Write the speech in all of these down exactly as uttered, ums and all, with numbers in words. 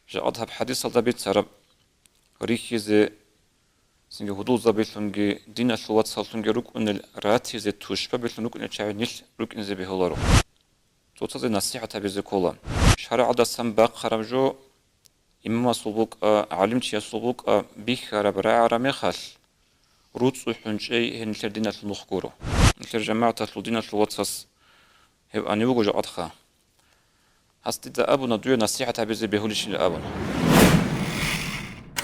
Жакъад гьаб хӀадисалда бицараб, рихьизе, цинги гьудулзабилъунги диналъул вацаллъунги рукӀунел ратизе тушбабилъун рукӀунел чагӀи нилъ рукӀине бегьуларо. Цоцазе насихӀат гьабизе ккола. ШаргӀалдасан бахъараб жо имамасул букӀа, гӀалимчиясул букӀа бихьараб рагӀараб мехалъ, руцӀцӀухӀун чӀей гьеб нилъер диналъул нух гуро. Нилъер жамагӀаталъул диналъул вацас гьев ани вуго жакъадха. Гьас дида абуна дуе насихӀат гьабизе бегьулищила абун.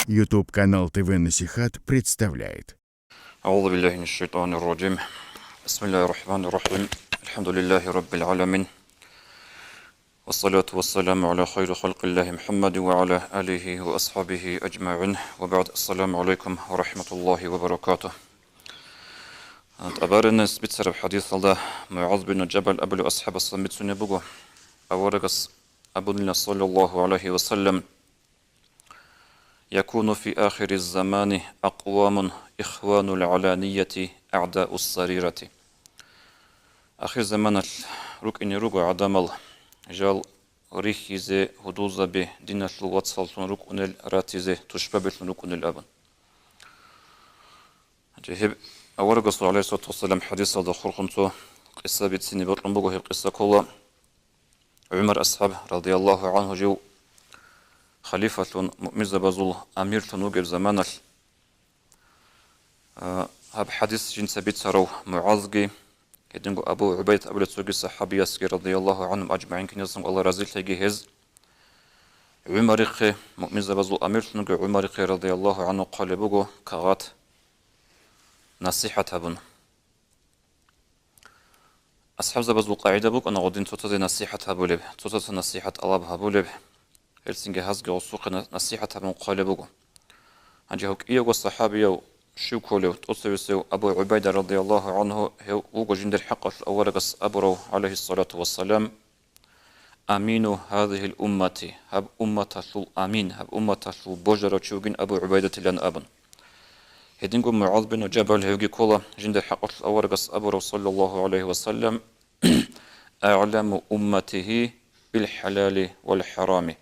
YouTube канал ТВ Насихат представляет. أعوذ بالله من الشيطان الرجيم. بسم الله الرحمن الرحيم. الحمد لله رب العالمين. والصلاة والسلام على خير خلق الله محمد وعلى آله وأصحابه أجمعين. وبعد. السلام عليكم ورحمة الله وبركاته. ТӀабаринас бицараб хӀадисалда МугӀаз бин Жабал абулев асхӀабасда бицунеб буго, аварагас абунила, саллаллагьу гӀалайгьи ва саллам: «Якуну фи ахири замани акъвамун ихванул гӀаланияти агӀдаус сарирати». Ахир заманалъ рукӀине руго гӀадамал, жал рихьизе гьудулзаби диналъул вацаллъун рукӀунел ратизе тушбабилъун рукӀунел абун. Гьеб аварагасул, гӀалайгьиссалату вассалам, хӀадисалда хурхун цо къиса бицине бокьун буго. Гьеб къиса ккола, ГӀумар асхӀаб, радияллагьу гӀангьу, жив халифалъун, муъминзабазул амирлъун вугеб заманалъ, а, гьаб хӀадис жинца бицарав МугӀазги, гьединго Абу ГӀубайдат абулев цоги сахӀабиясги, радияллагьу гӀангьум ажмагӀин, киназдаго Аллагь разилъеги гьез, ГӀумарихъе, муъминзабазул амирлъунги ГӀумарихъе, радияллагьу гӀангьу, хъвалеб буго кагъат насихӀат гьабун. АсхӀабзабазул къагӀида букӀана гъодин цоцазе насихӀат гьабулеб, цоцаца насихӀат тӀалаб гьабулеб. Гьелцинги гьазги гъосухъе на-, насихӀат гьабун хъвалеб буго. Гьанже гьав кӀиявго сахӀабияв щив кколев, тӀоцевесев Абу ГӀубайда, радияллагьу гӀангьу, гьев вуго жиндир хӀакъалъулъ аварагас абурав, гӀалайгьиссалату вассалам, «Амину гьазигьил уммати», гьаб умматалъул амин, гьаб умматалъул божарав чи вугин Абу ГӀубайдатилан абун. Гьединго МугӀаз бин Жабал гьевги ккола, жиндир хӀакъалъулъ аварагас абурав, саллаллагьу гӀалайгьи ва саллам: «АгӀламу умматигьи билхӀалали валхӀарами».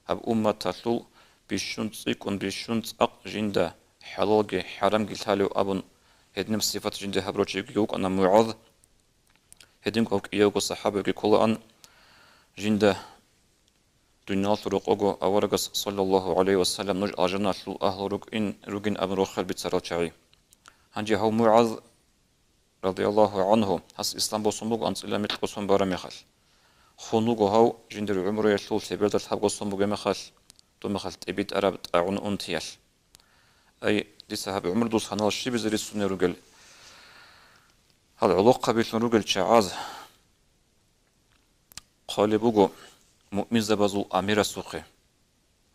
Гьаб умматалъул бищун цӀикӀкӀун, бищун цӀакъ жинда хӀалалги хӀарамги лъалев абун, гьединаб сипат жинда гьабурав чиги вукӀана МугӀаз. Гьединго гьав кӀиявго сахӀабиги кколаан, жинда дуниялалъул рокъого аварагас, саллаллагьу гӀалайгьи ва саллам, нуж алжаналъул агьлу рукӀин, ругин абун рохел бицарал чагӀи. Гьанже гьав МугӀаз, радияллагьу гӀангьу, гьас ислам босун буго анцӀила микьго сон бараб мехалъ. Хун вуго гьав жиндир гӀумруялъул лъеберда лъабго сон бугеб мехалъ, доб мехалъ тӀибитӀараб тӀагӀун унтиялъ. Ай, дица гьаб гӀумру дус гьанал щибизе рицунел ругел, гьал гӀолохъабилъун ругел чагӀаз. Хъвалеб буго муъминзабазул амирасухъе,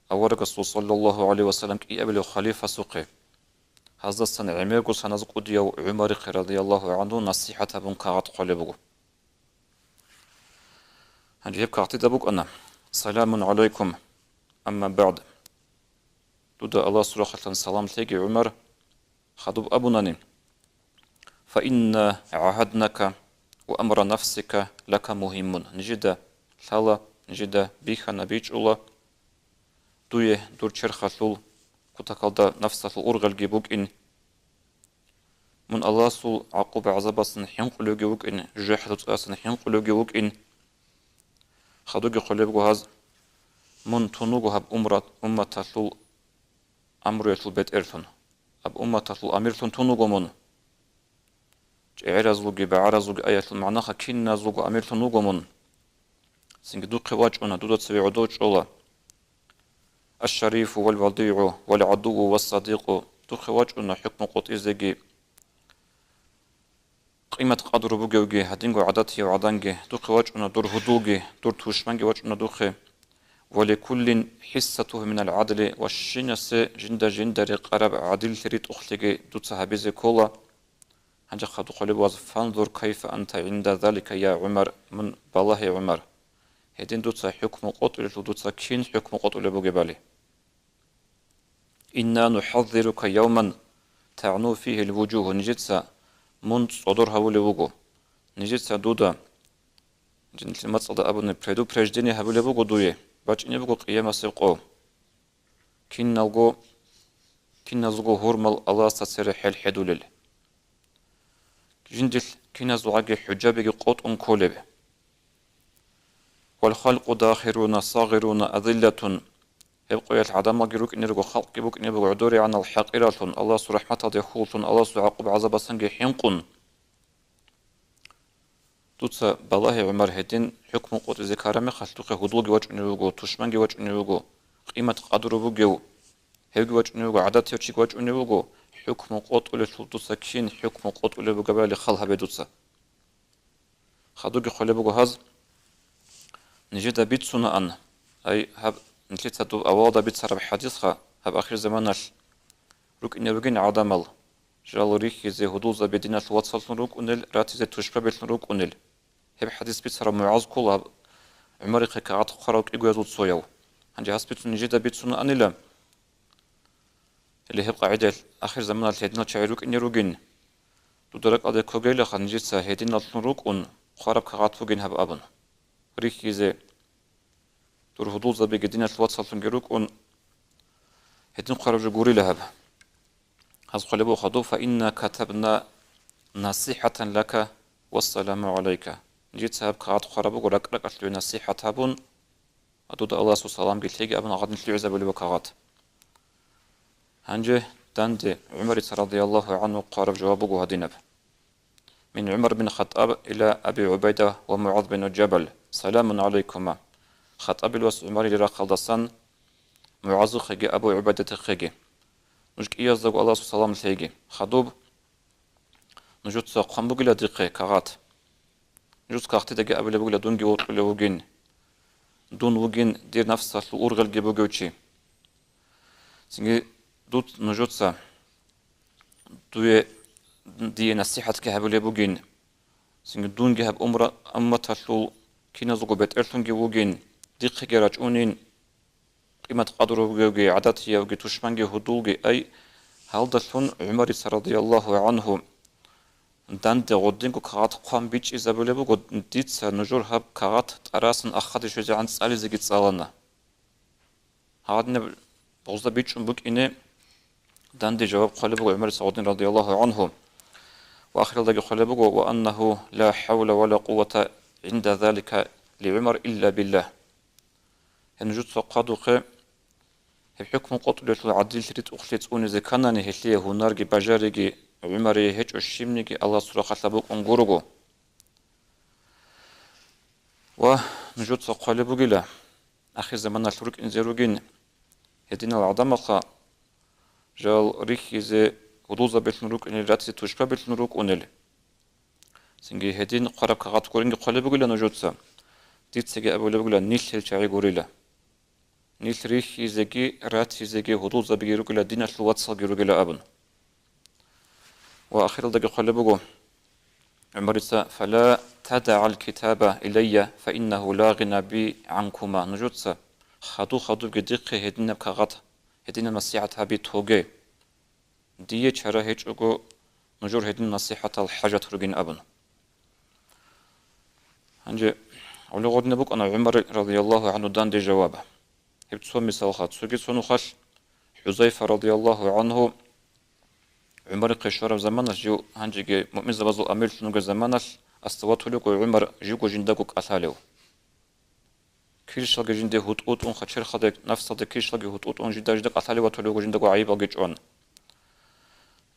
аварагасул, саллаллагьу гӀалайгьи ва саллам, кӀиабилев халифасухъе, гьаздасан гӀемерго саназ кӀудияв ГӀумарихъе, радияллагьу гӀангьу, насихӀат гьабун кагъат хъвалеб буго. Гьанже гьеб кагътида букӀана: «Саламун гӀалайкум, амма багӀд». Дуда Аллагьасул рахъалъан салам лъеги, ГӀумар, хадуб абунани: «Фа инна гӀагьаднака ва амра нафсика лака мугьиммун». Нижеда лъала, нижеда бихьана, бичӀчӀула дуе дур черхалъул, кутакалда нафсалъул ургъелги букӀин. Мун Аллагьасул гӀакъуба-гӀазабасан хӀинкъулевги вукӀин, жужахӀалъул цӀарасан хӀинкъулевги вукӀин. Хадуги хъвалебго гьаз: «Мун тун вуго гьаб умрат-, умматалъул амруялъул бетӀерлъун, гьаб умматалъул амирлъун тун вуго мун. ЧӀегӀеразулги багӀаразулги аялъул магӀнаха киназулго амирлъун вуго мун. Цинги духъе вачӀуна, дуда цеве гӀодов чӀола. Аш-шарифу вал вадигӀу вал гӀадувву вас садикъу, духъе вачӀуна хӀукму къотӀизеги, къимат-къадру бугевги, гьадинго гӀадатияв гӀаданги, духъе вачӀуна дур гьудулги, дур тушманги вачӀуна духъе. Ва ликуллин хӀиссатугьу минал гӀадли, ва щинасе жинда-жинда рекъараб гӀадиллъи ритӀухълъиги дуца гьабизе ккола». Гьанже хадуб хъвалеб буго гьаз: «Фанзур кайфа анта гӀинда залика, я ГӀумар, мун балагье, ГӀумар. Гьедин дуца хӀукму къотӀулелъул дуца кин хӀукму къотӀулеб бугебали. Инна нухӀаззирука явман тагӀну фигьил вужугь», нижеца мун цӀодор гьавулев вуго. Нижеца дуда, жинлъи мацӀалда абуни, предупреждение гьабулеб буго дуе, бачӀине буго къиямасеб къо. Киналго, киназулго гьурмал Аллагьасда цере хӀел хӀедулел. Жиндилъ киназул гӀаги хӀужабиги къотӀун кколеб. «Вал халкъу дахируна, сагъируна, азиллатун». Гьеб къоялъ гӀадамалги рукӀине руго, халкъги букӀине буго гӀодорегӀанал хӀакъираллъун, Аллагьасул рахӀматалде хьуллъун, Аллагьасул гӀакъуб-гӀазабасанги хӀинкъун. Дуца балагье, ГӀумар, гьедин хӀукму къотӀизе ккараб мехалъ, духъе гьудулги вачӀунев вуго, тушманги вачӀунев вуго, къимат-къадру бугев, гьевги вачӀунев вуго, гӀадатияв чиги вачӀунев вуго, хӀукму къотӀулелъул дуца кин хӀукму къотӀулеб бугебали хал гьабе дуца. Хадубги хъвалеб буго гьаз, нижеда бицунаан, ай, гьаб нилъеца доб авалда бицараб хӀадисха, гьаб ахирзаманалъ рукӀине ругин гӀадамал, жал рихьизе, гьудулзаби диналъул вацаллъун рукӀунел, ратизе тушбабилъун рукӀунел. Гьеб хӀадис бицарав МугӀаз ккола гьаб ГӀумарихъе кагъат хъварав кӀигоязул цояв. Гьанже гьас бицун нижеда бицунаанила, гьеле гьеб къагӀидаялъ ахирзаманалъ гьединал чагӀи рукӀине ругин, дуда ракӀалде ккогейилаха нижеца гьединаллъун рукӀун хъвараб кагъат бугин гьаб абун. Рихьизе, дур гьудулзабиги диналъ вацаллъунги рукӀун, гьедин хъвараб жо гурила гьаб. Гьаз хъвалеб буго хадуб: «Фа инна катабна насихӀатан лака вассаламу гӀалайка». Нижеца гьаб кагъат хъвараб буго ракӀ-ракӀалъуве насихӀат гьабун, ва дуда Аллагьасул саламги лъеги абун гьадин лъугӀизабулеб буго кагъат. Гьанже данде ГӀумарица радияллагьу гӀангьу хъвараб жаваб буго гьадинаб: «Мин ГӀумар бин Хаттаб иля Аби ГӀубайда ва МугӀаз бин Джабал, саламун гӀалайкума». Хаттабил вас ГӀумарил рахъалдасан МугӀазухъеги Абу ГӀубайдатихъеги. Нуж кӀияздаго Аллагьасул салам лъеги. Хадуб, нужеца хъван бугила дихъе кагъат. Нужеца кагътидаги абулеб бугила, дунги вокьулев вугин. Дун вугин дир нафсалъул ургъелги бугев чи. Цинги дуц нужеца дуе, дие насихӀатги гьабулеб бугин. Цинги дунги гьаб умра-, умматалъул киназулго бетӀерлъунги вугин, дихъеги рачӀунин, къимат-къадру бугевги, гӀадатиявги, тушманги, гьудулги, ай, гьалдалъун ГӀумарица радияллагьу гӀангьу данде гъодинго кагъат хъван бичӀчӀизабулеб буго, дица нужер гьаб кагъат тӀарасан ахаде щвезегӀан цӀализеги цӀалана. Гьадинаб бугъза бичӀчӀун букӀине данде жаваб хъвалеб буго ГӀумарица гъодин радияллагьу гӀангьу. Ва ахиралдаги хъвалеб буго: «Ва аннагьу ла хӀавла ва ла къуввата гӀинда залика ли ГӀумар илла биллагь». Гьеб нужеца хъвадухъе, гьеб хӀукму къотӀулелъул гӀадил ритӀухълъи цӀунизе кканани, гьелъие гьунарги бажариги ГӀумарие гьечӀо, щибниги Аллагьасул рахъалъа букӀун гурого. Ва нужеца хъвалеб бугила, ахирзаманалъ рукӀинзе ругин гьединал гӀадамалха, жал рихьизе гьудулзабилъун рукӀунел, ратизе тушбабилъун рукӀунел. Цинги гьедин хъвараб кагъат гуринги хъвалеб бугила нужеца, дицаги абулеб бугила, нилъ гьел чагӀи гурила. Нилъ рихьизеги, ратизеги, гьудулзабиги ругила, диналъул вацалги ругила абун. Ва ахиралдаги хъвалеб буго ГӀумарица: «Фала тадагӀал китаба илайя, фа иннагьу ла гъина би гӀанкума». Нужеца хадуб-хадубги дихъе гьединаб кагъат, гьединаб насихӀат гьаби тоге. Дие чара гьечӀого нужер гьедин насихӀатал хӀажат ругин абун. Гьанже гӀоло гъодинаб букӀана ГӀумар радияллагьу гӀангьу данде жаваб. Гьеб цо мисалха, цоги цо нухалъ ХӀузайфа радияллагьу гӀангьу ГӀумарихъе щвараб заманалъ, жив гьанжеги муъминзабазул амирлъун вугеб заманалъ, аста ватулев вуго ГӀумар живго жиндаго кӀалъалев. Килщалги жинде гьутӀутӀун, хъачерхалде, нафсалде килщалги гьутӀутӀун, жинда-жинда кӀалъалев ватулев вуго жиндаго гӀайибалги чӀван.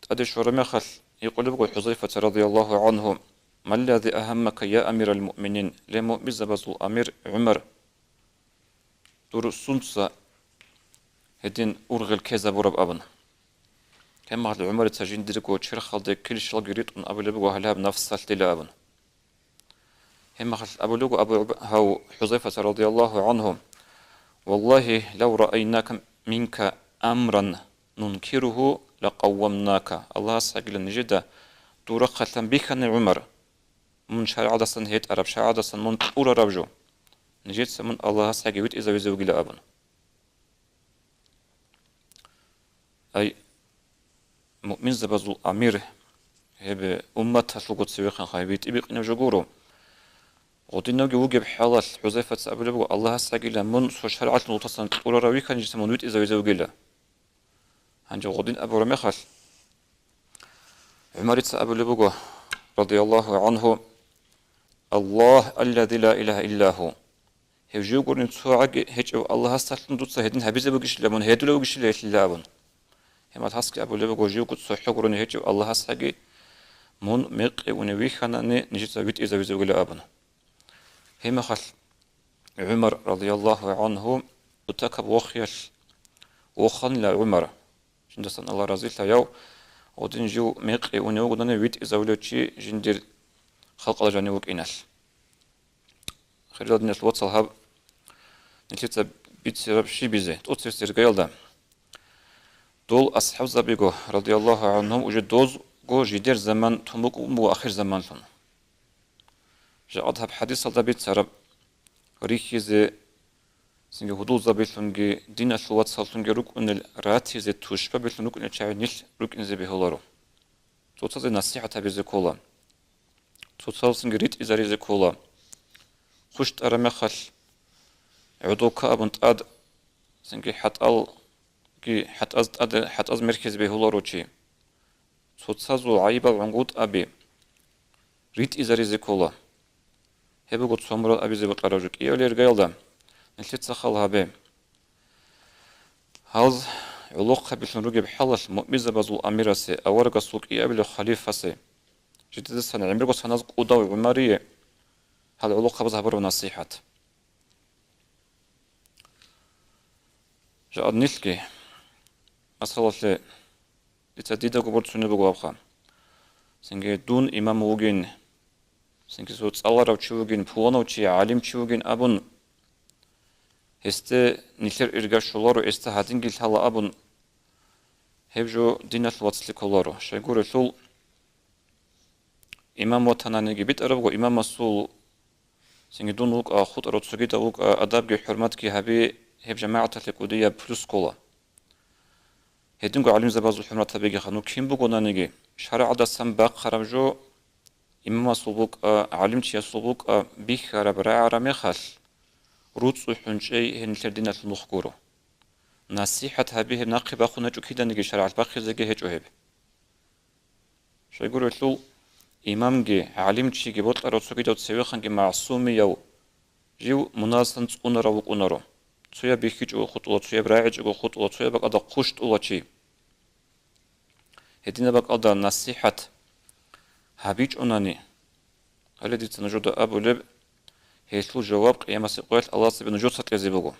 ТӀаде щвараб мехалъ, гьикъулеб буго ХӀузайфаца радияллагьу гӀангьу: «Маллязи агьаммака, я амирал муъминин, ле муъминзабазул амир ГӀумар, дур сунца гьедин ургъел ккезабураб?» абун. Гьеб мехалъ ГӀумарица жиндирго черхалде килщалги ритӀун абулеб буго гьалаб нафсалъ дила абун. Гьеб мехалъ абулеб буго Абу ГӀуб-, гьав ХӀузайфаца радияллагьу гӀангьу: «Валлагьи, лав раайнака минка амран нункиругьу лакъаввамнака». Аллагьас гьагила нижеда дур рахъалъан бихьани, ГӀумар, мун шаргӀалдасан гьетӀараб, шаргӀалдасан мун кьурараб жо, нижеца мун Аллагьас гьаги витӀизавизе вугила абун. Ай, муъминзабазул амир, гьеб умматалъулго цевехъанха гьеб витӀи-бикъинаб жо гуро. Гъудинавги вугеб хӀалалъ ХӀузайфаца абулеб буго: «Аллагьасдагила мун цо шаргӀалъун вутасан кьурарав вихьанищ мун витӀизавизе вугила». Гьанже гъудин абураб мехалъ, ГӀумарица абулеб буго, радияллагьу гӀангьу: «Аллагь, аллади ла илагьа илла гьу». Гьев живгурин цо гӀаги гьечӀев Аллагьасдалъун дуца гьедин гьабизе бугищила, мун гьедулев вугищила гьелъила абун. Гьеб мехалъ гьасги абулеб буго: «Живго цохӀо гурони гьечӀев Аллагьасдаги мун мекъи унев вихьанани нижеца витӀизавизе вугила», абун. Гьеб мехалъ ГӀумар, радияллагьу гӀангьу, кутакаб вохиялъ воханила ГӀумар, жиндасан Аллагь разилъаяв, гъудин жив мекъи унев вугони витӀизавулев чи жиндир халкъалда жанив вукӀиналъ. Хириял диналъул вацал, гьаб нилъеца бицараб щибизе, тӀоцебесеб иргаялда. Дол асхӀабзабиго, радияллагьу гӀангьум, уже дозго жидер заман тун букӀун буго ахирзаманлъун. Жакъад гьаб хӀадисалда бицараб, рихьизе, цинги гьудулзабилъунги диналъул вацаллъунги рукӀунел ратизе тушбабилъун рукӀунел чагӀи нилъ рукӀине бегьуларо. Цоцазе насихӀат гьабизе ккола. Цоцазулъги ритӀизаризе ккола. ХъущтӀараб мехалъ гӀодов ккун абун тӀад, цинги хӀатӀалги, хӀатӀаз тӀаде, хӀатӀаз мерхизе бегьуларо чи. Цоцазул гӀайибал гӀунгутӀаби ритӀизаризе ккола. Гьеб буго цо мурад абизе бокьараб жо кӀиабилеб иргаялда. Нилъеца хал гьабе. Гьал гӀолохъабилъун ругеб хӀалалъ муъминзабазул амирасе, аварагасул кӀиабилев халифасе, жидедасан гӀемерго саназ кӀудав ГӀумарие гьал гӀолохъабаз гьабураб насихӀат. Жакъад нилъги, масалалъе, дица дидаго борцунеб буго абха. Цинги дун имам вугин, цинги цо цӀаларав чи вугин, пуланав чи, гӀалим чи вугин абун, гьесде нилъер ирга щоларо, гьесда гьадинги лъала абун, гьеб жо диналъул вацлъи кколаро. Щайгурелъул, имам ватананиги битӀарабго, имамасул, цинги дун вукӀа, хутӀарав цогидав вукӀа, адабги хӀурматги гьаби, гьеб жамагӀаталъе кӀудияб плюс ккола. Гьединго гӀалимзабазул хӀурмат гьабигиха, ну кин бугонаниги, шаргӀалдасан бахъараб жо имамасул букӀа, гӀалимчиясул букӀа, бихьараб, рагӀараб мехалъ, руцӀцӀухӀун чӀей гьеб нилъер диналъул нух гуро. НасихӀат гьаби гьеб нахъе бахун гьечӀо, киданиги шаргӀалъ бахъизеги гьечӀо гьеб. Щайгурелъул, имамги, гӀалимчиги бокьарав цогидав цевехъанги магӀсумияв жив мунагьалдасан цӀунарав вукӀунаро. Цояб бихьичӀого хутӀула, цояб рагӀичӀого хутӀула, цояб бакӀалда хъущтӀула чи. Гьединаб бакӀалда насихӀат гьабичӀонани, гьале дица нужеда абулеб, гьелъул жаваб къиямасеб къоялъ Аллагьас цебе нужеца кьезе буго.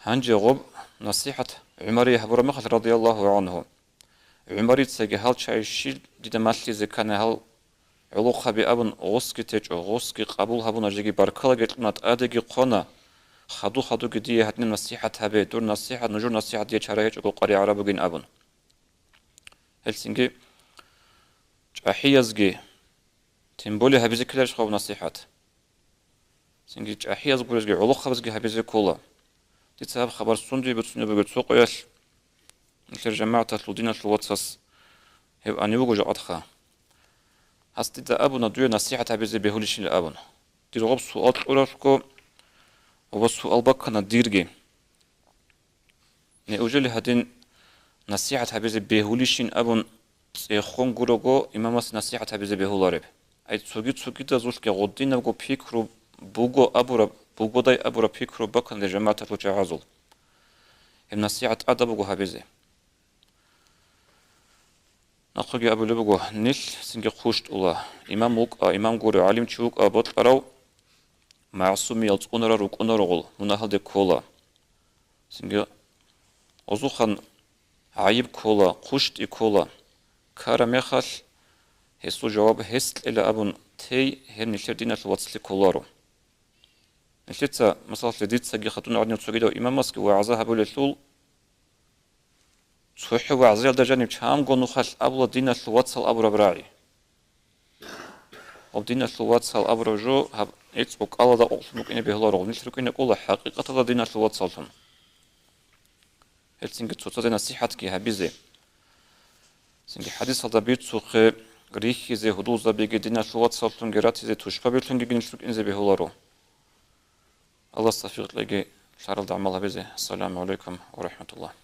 Гьанже гъоб насихӀат ГӀумарие гьабураб мехалъ, радияллагьу гӀангьу, ГӀумарицаги гьал чагӀи щиб дида малъизе ккани, гьал гӀолохъаби абун гъосги течӀо, гъосги къабул гьабуна, жеги баркалаги кьуна, тӀадеги хъвана, хаду-хадуги дие гьадинаб насихӀат гьабе, дур насихӀат, нужер насихӀат дие чара гьечӀого къваригӀараб бугин абун. Гьелцинги чӀахӀиязги, тем более, гьабизе ккеларищ гъаб насихӀат? Цинги чӀахӀияз гурезги, гӀолохъабазги гьабизе ккола. Дица гьаб хабар сундуе буцунеб бугеб цо къоялъ, нилъер жамагӀаталъул диналъул вацас гьев ани вуго жакъатха. Гьас дида абуна дуе насихӀат гьабизе бегьулищин абун. Дир гъаб суал кьуралъго, ва суал баккана дирги. Неужели гьадин насихӀат гьабизе бегьулищин абун цӀехон гурого имамас насихӀат гьабизе бегьулареб? Ай, цоги-цогидазулъги гъудинабго пикру буго абураб, бугодай абураб пикру баканле жамагӀаталъул чагӀазул. Гьеб насихӀат тӀадаб буго гьабизе. Нахъеги абулеб буго, нилъ цинги хъущтӀула, имам вукӀа, имам гуро, гӀалимчи вукӀа бокьарав, магӀсумиял цӀунарал рукӀунаругъул, мунагьалде ккола. Цинги гъозухъан гӀайиб ккола, хъущтӀи ккола. Ккараб мехалъ, гьесул жаваб гьес кьела абун тей, гьеб нилъер диналъул вацлъи кколаро. Нилъеца, масалалъе, дицаги хадуна гӀадинав цогидав имамасги вагӀза гьабулелъул, цохӀо вагӀзаялда жаниб чанго нухалъ абула диналъул вацал абураб рагӀи. Гьаб диналъул вацал абураб жо гьаб гӀицӀго кӀалалда къокълъун рукӀине бегьуларо, нилъ рукӀине кӀола хӀакъикъаталда диналъул вацаллъун. Гьелцинги цоцазе насихӀатги гьабизе. Цинги хӀадисалда бицухъе, рихьизе, гьудулзабиги диналъул вацаллъунги ратизе, тушбабилъунги гинлъукӀинзе бегьуларо. Аллагьас тавфикъ кьеги лъаралда гӀамал гьабизе. Ассаламу гӀалайкум ва рахӀматуллагь.